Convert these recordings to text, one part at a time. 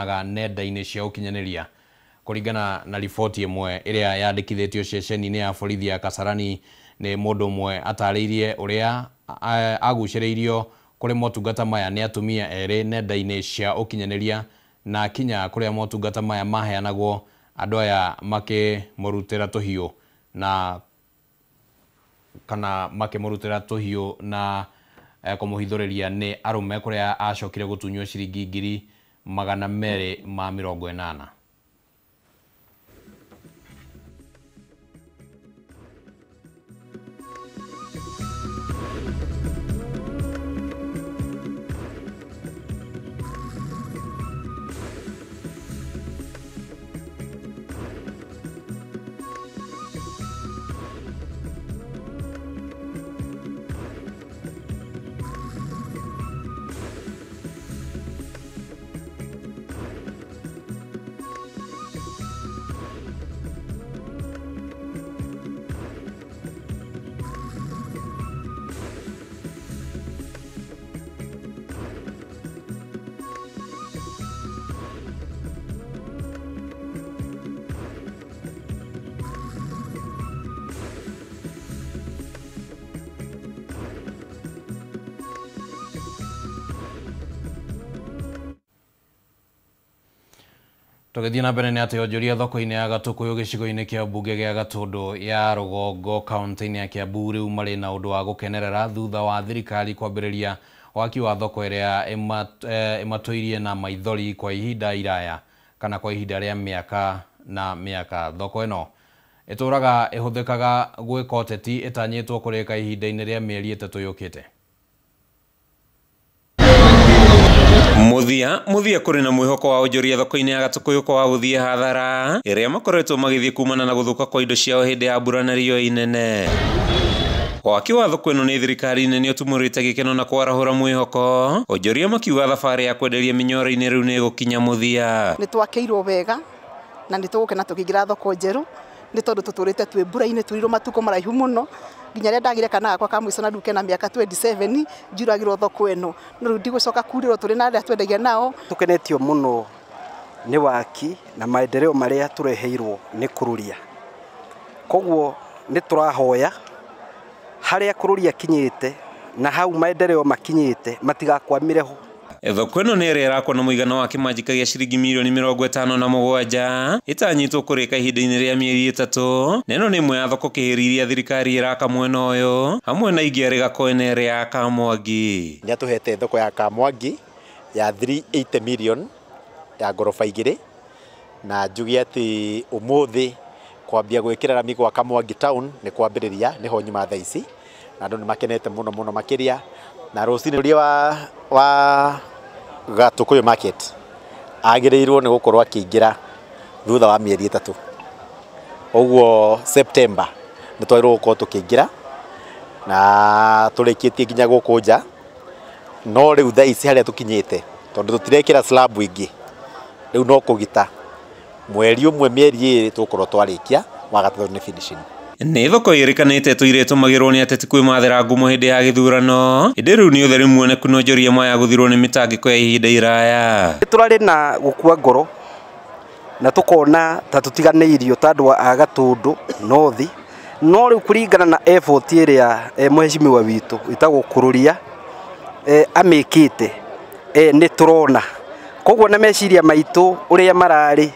Nenda-inĩ cia ũkinyanĩria. Kũringana na riboti ĩmwe ĩrĩa yandĩkithĩtio ceceni-inĩ ya borithi ya Kasarani, nĩ mũndũ ũmwe atarĩirie ũrĩa agucĩrĩirio kũrĩ motungata maya nĩ atumia erĩ nenda-inĩ cia ũkinyanĩria, na kinya kũrĩa motungata maya maheanagwo andũ aya makĩmũrutĩra tũhiũ na kana makĩmũrutĩra tũhiũ na kũmũhithũrĩria nĩ arũme, kũrĩa acokire gũtunywo ciringi 280,000. Tũgĩthiĩ na mbere nĩ atĩ onjoria thoko-inĩ ya Gatũkũyũ gĩcigo-inĩ kĩa mbunge gĩa Gatũndũ ya Rũgongo kaunti-inĩ ya Kiambu rĩu marĩ na ũndũ wa gũkenerera thutha wa thirikari kwambĩrĩria waki wa thoko ĩrĩa ĩmatũirie na maithori kwa ihinda iraya kana kwa ihinda rĩa mĩaka na mĩaka. Thoko ĩno ĩtũraga ĩhũthĩkaga gwĩka ũteti ĩtanyĩtwo kũrĩka ihinda-inĩ rĩa mĩeri 3 yũkĩte. Muthia kũrĩ na mwĩhoko wa onjoria thoko-inĩ ya Gatũkũyũ kwa gũthiĩ hathara ĩrĩa makoretwo magĩthiĩ kumana na gũthũka kwa indo ciao hĩndĩ ya mbura na riũa inene. Waki wa thoko ĩno nĩ thirikari nene ũtumũrĩte gĩkeno na kwarahũra mwĩhoko, onjoria makiuga thabarĩ ya kwenderia mĩnyoro-inĩ rĩu nĩ ĩgũkinya mũthia. Nĩ twakĩirwo wega na nĩ tũgũkena tũkĩingĩra thoko njerũ nĩ tondũ tũtũrĩte twĩ mbura-inĩ tũrirwo matukũ maraihu mũno nginya rĩrĩa ndagire kana gakwa ka mũico na nduke na mĩaka 27 njuragĩrwo thoko ĩno, no rĩu ndigũcoka kurĩrwo tũrĩ na arĩa twendagia nao. Tũkenetio mũno nĩ waki na maendeleo marĩa tũreheirwo nĩ Kururia, koguo nĩ tũrahoya harĩa Kururia kinyĩte na hau maendeleo makinyĩte matigakwamire ho. Thoko ĩno nĩ ĩrĩa ĩrakwo na mũigana wa kĩmanjĩka gĩa ciringi mirioni 57 ĩtanyĩtwo kũrĩka ihinda-inĩ rĩa mĩeri 3, na ĩno nĩ ĩmwe ya thoko kĩhĩri iria thirikari ĩraka mwena ũyũ hamwe na ingĩ arĩ Gakoene ĩrĩa ya Kamwangi. Nĩ atũhete thoko ya Kamwangi ya 380 million ya ngoroba 2, na njuge atĩ ũmũthĩ kwambia gwĩkĩra rami gwa Kamwangi town nĩ kwambĩrĩria, nĩho nyuma thaa ici na andũ nĩ makenete mũno mũno makĩria. Na rũcinĩ ũrĩa wa Gatũkũyũ market agĩrĩirwo nĩ gũkorwo akĩingĩra thutha wa mĩeri 3, ũguo September nĩ twagĩrĩirwo gũkorwo tũkĩingĩra na tũrĩkĩtie nginya gũkũ nja, no rĩu thaa ici harĩa tũkinyĩte tondũ tũtirekĩra slab ingĩ, rĩu no kũgita mweri ũmwe mĩeri 2 tũgũkorwo twarĩkia, wa gatatũ nĩ finishing. Nĩ thoko ĩrĩkanĩte ĩtũire ĩtũmagĩrwo nĩ ateti kwĩmathĩra ngumo hĩndĩ ya gĩthurano, ĩndĩ rĩu nĩ ũtheri muoneku na onjoria maya gũthirwo nĩ mĩtangĩko ya ihinda iraya. Tũrarĩ na gũkua ngoro na tũkona ta tũtiganĩirio ta andũ a Gatũndũ North, no rĩu kũringana na effort ĩrĩa mheshimiwa witũ ĩtagwo Kururia amĩkĩte nĩ tũrona, koguo na meciria maitũ ũrĩa mararĩ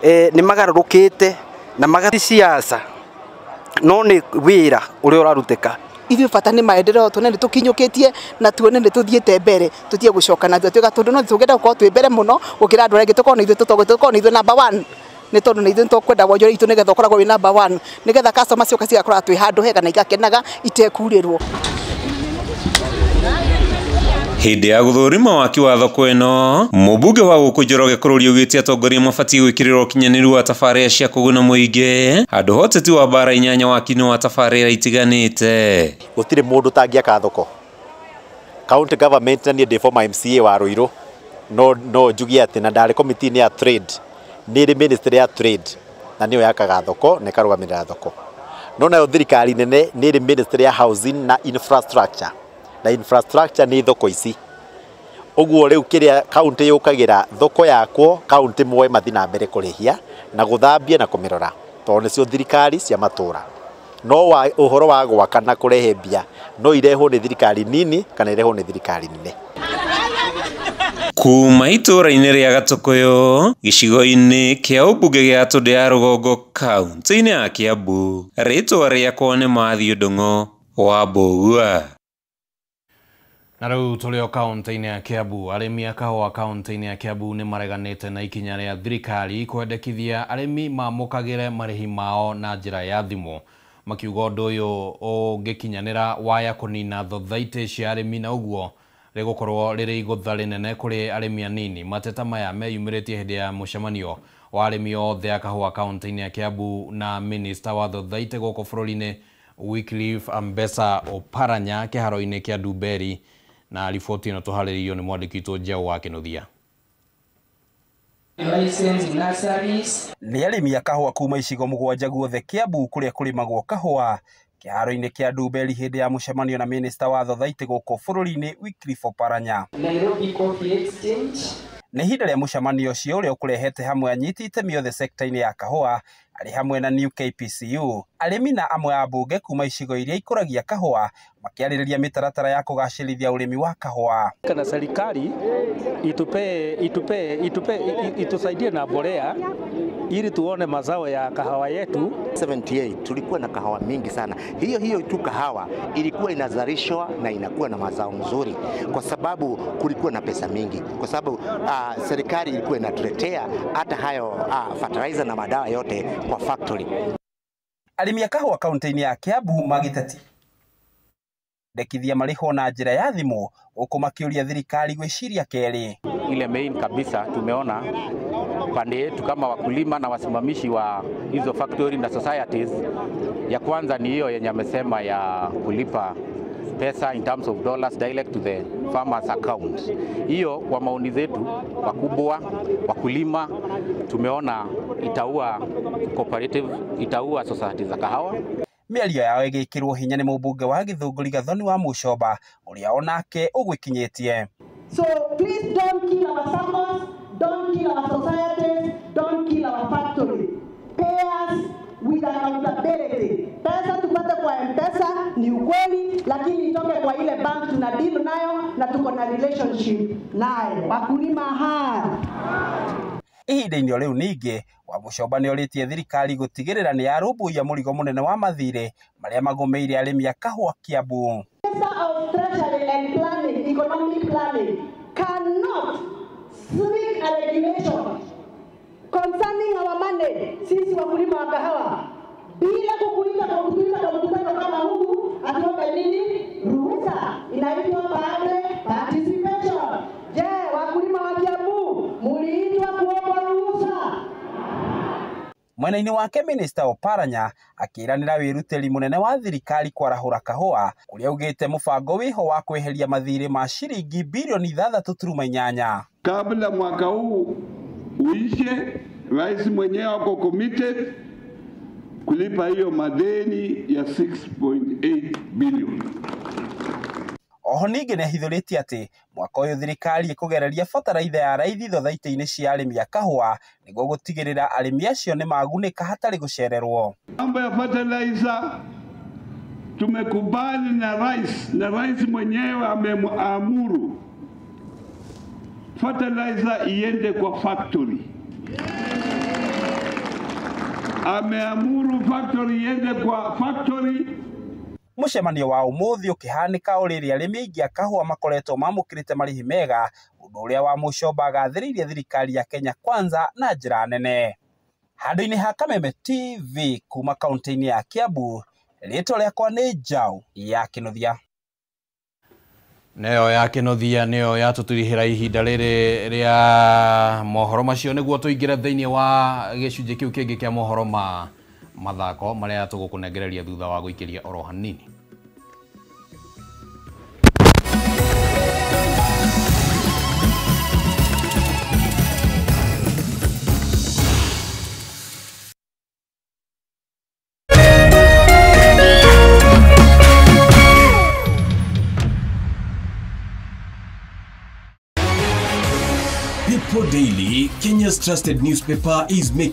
nĩ magarũrũkĩte na magathi siasa no nĩ wĩra ũrĩa ũrarutĩka. Ithuĩ bata nĩ maendeleo tuone nĩ tũkinyũkĩtie na tuone nĩ tũthiĩte mbere, tũtige gũcoka na thutha. Tondũ no tũngĩenda gũkorwo twĩ mbere mũno gũkĩra andũ arĩa angĩ, tũkorwo nĩ ithuĩ tũkorwo nĩ ithuĩ number 1, nĩ tondũ nĩ ithuĩ tũkwenda wonjoria itũ nĩgetha ũkoragwo wĩ number 1, nĩgetha customer cioka cigakorwo twĩ handũ hega na igakenaga itekurĩrwo. Hĩndĩ ya gũthũrima waki wa thoko ĩno, mũmbunge wa gũkũ Njoroge Kururia augĩte atongoria mabatiĩ gwĩkĩrĩra ũkinyanĩru wa tabarĩra cia kũguna mũingĩ handũ ha ũteti wa mbara 8 waki-inĩ wa tabarĩra itiganĩte. Gũtirĩ mũndũ ũtangĩaka thoko. County government na niĩ ndĩ former MCA wa Ruiru, no njuge atĩ na ndarĩ committee-inĩ ya trade, nĩ ĩrĩ ministry ya trade na nĩyo yakaga thoko na ĩkarũgamĩrĩra thoko. No nayo thirikari nene nĩ ĩrĩ ministry ya housing na infrastructure, na infrastructure nĩ thoko ici. Ũguo rĩu kĩrĩa kaunti yũkagĩra thoko yakwo, kaunti moe mathi na mbere kũrĩhia na gũthambia na kũmĩrora, tondũ nĩcio thirikari cia matũra. No ũhoro wa gwaka na kũrehe mbia no irehwo nĩ thirikari nini kana irehwo nĩ thirikari nene. Kuma itũũra-inĩ rĩa Gatũkũyũ gĩcigo-inĩ kĩa ũmbunge gĩa Gatũndũ ya Rũgongo kaunti-inĩ ya Kiambu, rĩtwa rĩakwa nĩ Matthew Ndung'u wa Mbũgua. Na rĩu tũrĩ o kaunti-inĩ ya Kiambu, arĩmi a kahũa kaunti-inĩ ya Kiambu nĩ mareganĩte na ikinya rĩa thirikari kwendekithia arĩmi mamũkagĩre marĩhi mao na njĩra ya thimũ, makiuga ũndũ ũyũ ũngĩkinyanĩra waya kũnina thothaitĩ cia arĩmi na ũguo rĩgũkorwo rĩrĩ igũtha rĩnene kũrĩ arĩmi anini. Mateta maya meyumĩrĩtie hĩndĩ ya mũcemanio wa arĩmi othe a kahũa kaunti-inĩ ya Kiambu na minista wa thothaitĩ gũkũ bũrũri-inĩ Wycliffe Ambesa Oparanya kĩharo-inĩ kĩa Ndumberi. Na riboti ĩno tũharĩrĩirio nĩ mwandĩki witũ Njaũ wa Kĩnuthia. Nĩ arĩmi a kahũa kuma icigo mũgwanja guothe Kiambu kũrĩa kũrĩmagwo kahũa kĩharo-inĩ kĩa Ndumberi hĩndĩ ya mũcemanio na minista wa thothaitĩ gũkũ bũrũri-inĩ Wycliffe Oparanya. Nairobi Coffee Exchange. Nĩ ihinda rĩa mũcemanio ũcio ũrĩa ũkũrehete hamwe anyiti itemi othe sekta-inĩ ya kahũa arĩ hamwe na New KPCU, arĩmi na amwe a mbunge kuma icigo iria ikũragia kahũa makĩarĩrĩria mĩtaratara ya kũgacĩrithia ũrĩmi wa kahũa. Kana serikali itupe itupe itupe itusaidie na mbolea ili tuone mazao ya kahawa yetu. 78 tulikuwa na kahawa mingi sana. Hiyo hiyo tu kahawa ilikuwa inazalishwa na inakuwa na mazao mzuri kwa sababu kulikuwa na pesa mingi, kwa sababu serikali ilikuwa inatuletea hata hayo fertilizer na madawa yote kwa factory. Arĩmi a kahũa kaunti-inĩ ya Kiambu magĩteti ndekithia marĩhwo na njĩra ya thimũ gũkũ makĩũria thirikari gwĩciria kerĩ. Ile main kabisa tumeona pande yetu kama wakulima na wasimamishi wa hizo factory na societies, ya kwanza ni hiyo yenye amesema ya kulipa pesa in terms of dollars direct to the farmers account. Hiyo kwa maoni zetu wakubwa wakulima tumeona itaua cooperative, itaua society za kahawa. Mĩario yao ĩgĩkĩrwo hinya nĩ mũmbunge wa Gĩthũngũri Gathoni wa Mũcomba ũrĩa onake ũgwĩkinyĩtie. So please don't kill our farmers, don't kill our societies, don't kill our factory. Pay us with accountability. Pesa tupate kwa M-Pesa ni ukweli, lakini itoke kwa ile bank tuna deal nayo na tuko na relationship nayo. Wakulima haya. Ihinda-inĩ o rĩu ningĩ Wamũcomba nĩorĩtie thirikari gũtigĩrĩra nĩ yarũmbũiya mũrigo mũnene wa mathirĩ marĩa magũmĩire arĩmi a kahũa Kiambu. Minister of Treasury and Planning, Economic Planning cannot sneak a regulation concerning our money. Sisi wakulima wa kahawa bila kukuita kwa kutuita kwa mkutano kama huu, atuombe nini? Ruhusa. Inaitwa public participation. Je, wakulima wa Kiambu muliitwa kuomba ruhusa? Mwena-inĩ wake Minista Oparanya akĩranĩra wĩrutĩri mũnene wa thirikari kwarahũra kahũa kũrĩa augĩte mũbango wĩho wa kweheria mathirĩ ma ciringi bilioni 6.8. Kabla mwaka huu uishe, rais mwenyewe ako committed kulipa hiyo madeni ya 6.8 billion. Oho ningĩ nĩahithũrĩtie atĩ mwaka ũyũ thirikari ĩkũgereria bataraitha ya raithi thothaitĩ-inĩ cia arĩmi a kahũa nĩguo gũtigĩrĩra arĩmi acio nĩmagunĩka hatarĩ gũcererwo. Mambo ya fertilizer tumekubali na rais, na rais mwenyewe ameamuru fertilizer iende kwa factory. Ameamuru factory iende kwa factory. Mũcemanio wa ũmũthĩ ũkĩhanĩka o rĩrĩa arĩmi aingĩ a kahũa makoretwo mamũkĩrĩte marĩhi mega, ũndũ ũrĩa Wamũcomba agathĩrĩirie thirikari ya Kenya Kwanza na njĩra nene. Handũ-inĩ ha Kameme TV kuma kaunti-inĩ ya Kiambu, rĩtwa rĩakwa nĩ Njaũ ya Kĩnuthia. Nĩyo ya Kĩnuthia nĩyo yatũtirihĩra ihinda rĩrĩ rĩa mohoro macio nĩguo tũingĩre thĩinĩ wa gĩcunjĩ kĩu kĩngĩ kĩa mohoro ma mathako marĩa tũgũkũnengereria thutha wa gũikĩria oro hanini. Kenya's trusted newspaper is making